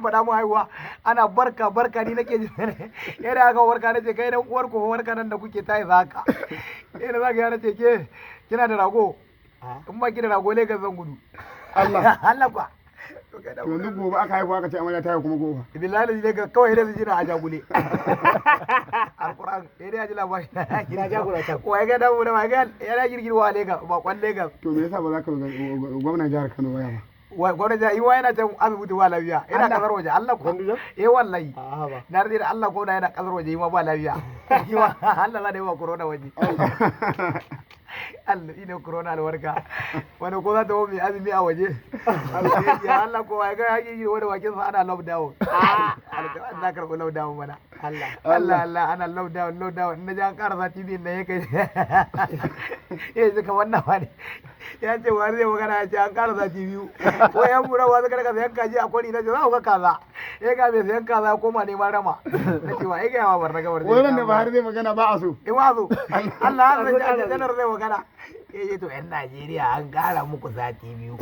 Faɗa mu haihuwa ana barka barka, ni nake ji yana aka barka, nace kai dan uwar ku barka nan da kuke tayi zaka ina zaka ya, nace ke kina da rago? In ba ki da rago, Lagos zan gudu. Allah. Allah kuwa. To yanzu gobe aka haihu, aka ce amarya ta haihu kuma gobe. Billahi ne ga kawai da su jina a jagule, alquran sai dai a ji labari. Ina jagula can. Wai ga damu da wai ga yana girgirwa Lagos, bakon Lagos. To me yasa ba za ka gwamnan jihar Kano waya ba? Wai gwamnati yi wa yana can asibiti ba lafiya, yana Allah. kasar waje, Allah kuwa. Ganduje? Eh wallahi. A'a ba. Na rade da Allah gwamna yana kasar waje, yi ma ba lafiya. Yi ma Allah za da yi wa corona waje. Allah ina corona albarka. Wani ko za ta mai azumi a waje. Ya Allah ko wai ga hakiki wani bakin sa ana lockdown. Allah karɓi lockdown mana. Allah. Allah Allah, ana lockdown lockdown, in na ji an ƙara sati 2 nan ya kai ya ji kamar nawa ne. Ya ce wani zai magana, ya ce an ƙara sati 2. Ko yan mura wa suka rika sayan kaji a kwari, na ce za ku ga kaza. Ya ga mai sayan kaza ya koma neman rama. Na ce wa ya gaya wa barna gabar. Wannan da Buhari zai magana ba a so. In wazo Allah ya san janar zai magana. Ya ce to yan Najeriya an ƙara muku sati 2.